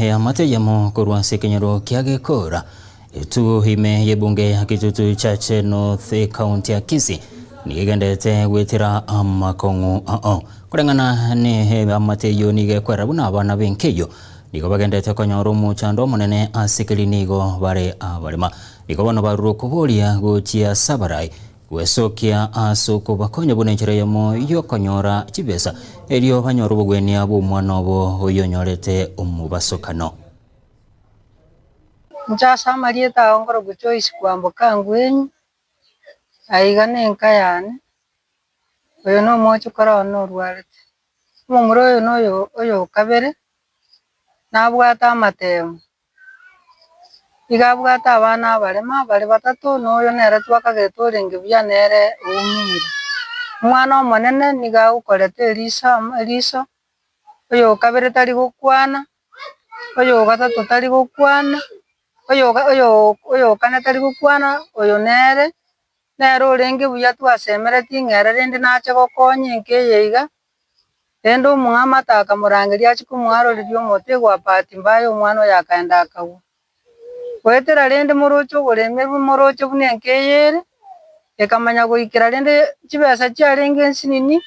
Eamate eyemo korwa ase ekenyoro kia Gekora, etugo ime y'ebunge ya Kitutu Chache North ekaunti ya Kisii nigo egenderete goetera amakong'u ao. Koreng'ana neamate eyio nigo ekwerera buna abana b'enka eyio nigo bagenderete konyora omochando omonene ase keri nigo bare abarema. Nigo bono barure okoboria gochia ase abarai Gwesokia ase okobakonya buna enchera eyemo y'okonyora chibesa, erio banyore obogwenia bw'omwana obo oyonyorete omobasokano. Inche ase amarieta ao nkorokwa Joyce Kwamboka Ngwenyi, aiga nenka yane, oyo nomochokoro one orwarete. Omomura oyo noyo oyo okabere, nabwate amatemo. Iga abwate abana abarema bare batato, na oyo nere twakagerete orenge buya nere oumire. Omwana omonene nigo agokoreta eriso amo eriso, oyo okabere tari gokwana, oyo ogatato tari gokwana, oyo oyo oyo okane tari gokwana, oyo nere, nere orenge buya twasemeretie ng'a ere rende nache gokonya enka eye iga. Rende omong'amate akamorangeria achie komoaroreria omote gwa bahati mbaya omwana oye akaenda akagwa. Goetera rende moroche oboremerwe moroche buna enka eye ere, ekamanya goikera rende chibesa chiarenge nsinini,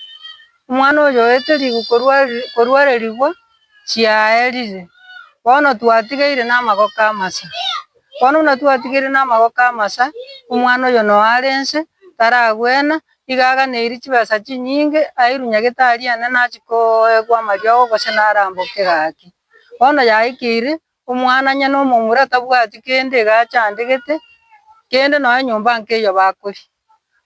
omwana oyo oeterigwe korwari korwarerigwa chiaerire. Bono twatigaire na amagoko amasa. Bono buna twatigaire na amagoko amasa, omwana oyo noo are nse, taragwena, Iga aganeirie chibesa chinyinge, airwe nyagetari enene achie koegwa amariogo gose naramboke gaki. Bono yaikeire, omwana onye nomomura tabwati kende iga achandegete, kende nonya nyomba nkeiyo bakoria.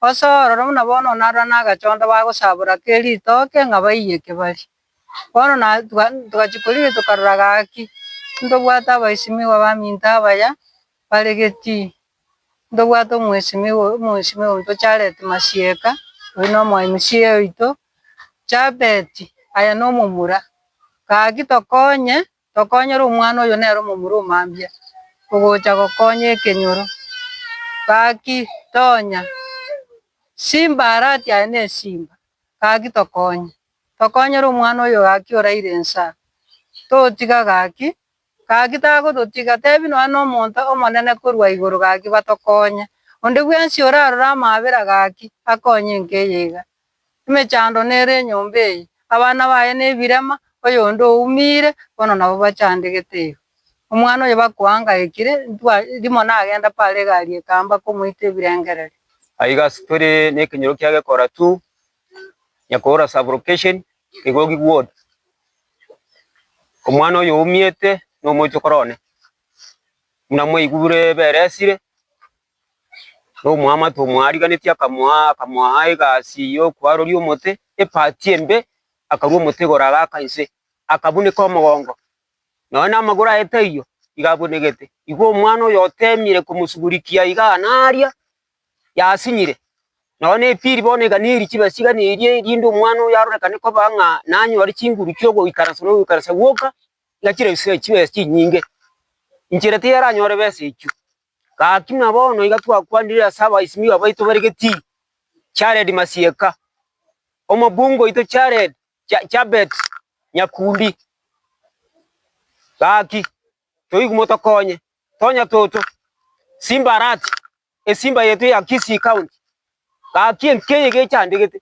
Osoe ororo buna bono narora nagachondo bagosabora ke ritoke ng'a baiyeke barie. Bono na togachia korigia tokarora gaki, ntobwate abaisimiwa baminto abaya, bare getii. Ntobwate omwesimigwa omwesimigwa oito Chareti Masieka, oyio na omo MCA oito, Jabeti aye na omomura, gaki tokonye, tokonyere omwana oyo nere omomura omambia, ogocha gokonya ekenyoro, gaki tonya, simba arati aye na esimba, gaki tokonye, tokonyere omwana oyo gaki oraire nsaa, totiga gaki. Gaki tagototiga, tebi nonya nomonto omonene korwa igoro gaki batokonye. Onde bwensi orarore amaabera gaki akonye enka eye iga. Emechando nere enyomba eye, abana baye nebirema, oyonde oumire, bono nabo bachandegete igo. Omwana oyo bakoangaekire, ntwa rimo nagenda pare egari ekamba komoita ebirengererio. Aiga ase tore nekenyoro kia Gekora two, Nyakoora sub-location, Kegogi ward. Omwana oyo oumiete nomoichokoro one, buna mwaigure beresire, na omoamate omoariganetie akamoa akamoa egasi ya okwaroria omote, epati embe, akarwa omote igoro agaaka inse, akabuneka omogongo, nonye na amagoro aye taiyo, iga abunegete. Igo omwana oyo otemire komosugurikia igaa na aria, yasinyire, nonya na epiri bono eganirie chibesa chiganirie erinde omwana oyo arorekane koba ng'a nanyore chinguru chia ogoikaransa na ogoikaransa gwoka, ng'a chire chibesa chinyinge. Inchera tiyaranyore aranyore besa echio. Gaki buna bono iga twakwanire ase abaisimiwa baito bare getii, Jared Masieka, omobunge oito Jared Jabet Nyakundi, gaki toigwe motokonye. Tonya toto, Simba Arati, esimba yaito ya Kisii County, gaki enka eye gechandegete,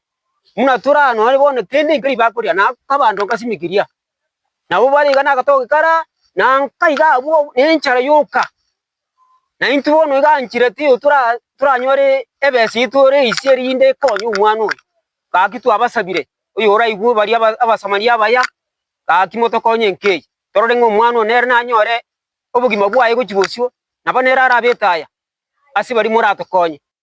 buna tore aa nonye bono kende nkeri bakoria na abanto nkasimikiria, nabo bare iga na agatogi kara, na nka iga abwo na enchara yoka. Na intwe bono iga nchera teiyo tora toranyore ebesa yaito ore ise erinde ekonye omwana oyo. Gaki twabasabire, oyoraigwe baria abasamaria abaya, gaki motokonye enka eye, torore ng'a omwana one nere nanyore obogima bwaye gochia bosio, nabo nere arabe etaya ase baria moratokonye.